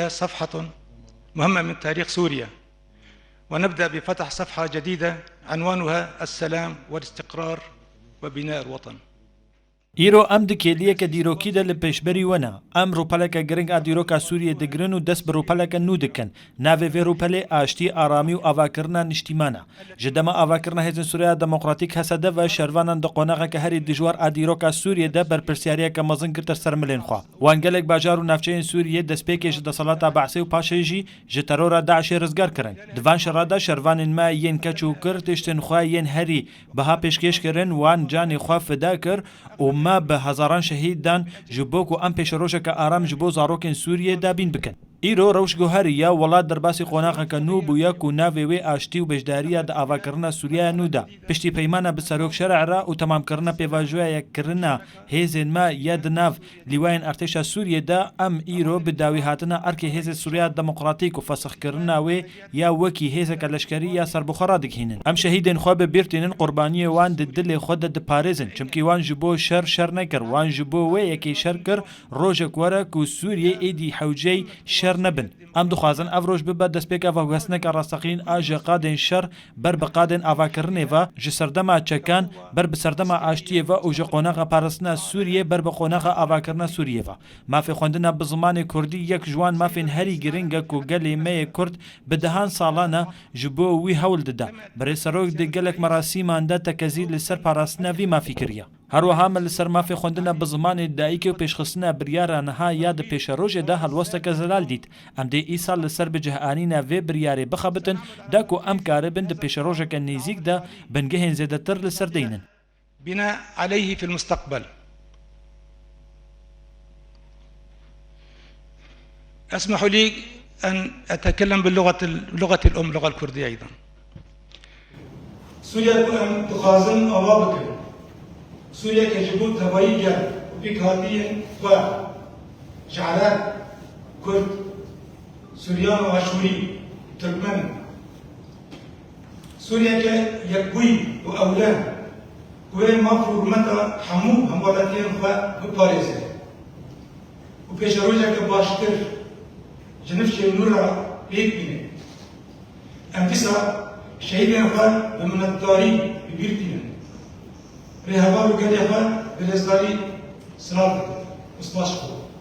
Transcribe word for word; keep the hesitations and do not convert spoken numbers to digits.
صفحة مهمة من تاريخ سوريا، ونبدأ بفتح صفحة جديدة عنوانها السلام والاستقرار وبناء الوطن. Îro em di kêliyeke dîrokî de li pêşberî we ne. Em rûpeleke giring a dîroka Sûriyê digirin û dest bi rûpeleke nû dikin. Navê vê rûpelê aştî, aramî û avakirina niştîman e. Ji dema avakirina Hêzên Sûriya Demokratîk, H S D, ve şervanan di qonaxeke herî dijwar a dîroka Sûriyê de berpirsiyariyeke mezin girte ser milên xwe. Wan gelek bajar û navçeyên Sûriyê destpêkê ji desthilata Be'sê û paşê jî ji terora DAIŞê rizgar kirin. Di van şera de şervanên me yên keç û kir tiştên xwe yên herî biha pêşkêş kirin, wan canê xwe fida kir û me bi hezaran şehîd dan ji bo ku em pêşerojeke aram ji bo zarokên Sûriyê dabîn bikin. Îro rewş guheriya, welat derbasî qonaxeke nû bûye ku navê wê aştî û beşdariya di avakirina Sûriyaya nû de. Piştî peymana bi serok şerê re û temamkirina pêvajoya yekkirina hêzên me ya di nav lîwayên artêşa Sûriyê de, em îro bi dawî hatina erkê Hêzê Sûriya Demokratîk û fesixkirina wê ya wekî hêzeke leşkerî ya serbixwe radigihînin. Em şehîdên xwe bi bîr tînin, qurbaniyê wan di dilê xwe de diparêzin, çimkî wan ji bo şer şer nekir, wan ji bo wê yekê şer kir, rojek were ku Sûriyê êdî hewceyî şer nebin. Em dixwazin ev roj bibe destpêka veguhestineke rasteqîn a ji qadên şer ber bi qadên avakirinê ve, ji serdema çekan ber bi serdema aştiyê ve û ji qonaxa parastina Sûriyê ber bi qonaxa avakirina Sûriyê ve. Mafê xwendina bi zimanê kurdî yek ji wan mafên herî giring e ku gelê me yê kurd bi dehan salan e ji bo wî hewl dide. Birêz Serok di gelek merasîman de tekezî li ser parastina vî mafî kiriye. Her wiha me li ser mafê xwendina bi zimanê dayikê û pêşxistina biryara niha ya di pêşerojê de helwesteke zelal dît. Em dê îsal li ser bicihanîna vê biryarê bixebitin, da ku em karibin di pêşerojeke nêzîk de bingehên zêdetir li ser deynin. بناء عليه في المستقبل. اسمحوا لي أن أتكلم باللغة، لغتي الأم، اللغة الكردية أيضا. Sûriye ku em dixwazin ava bikin. Sûriyeke ji bo tevayî gel û pêkhatiyên xwe ji Ereb, Kurd, Suryan û Aşûrî, Tirkmen. Sûriyeke yekbûyî û ewle ku wê maf û hurmeta hemû hemwelatiyên xwe biparêze û pêşerojeke baştir ji nifşên nû re pêk bîne. Em dîsa şehîdên xwe bi minetdarî bi bîr tînin. Rêheval û gelê xwe bi rêzdarî silav dikin û spas xwe.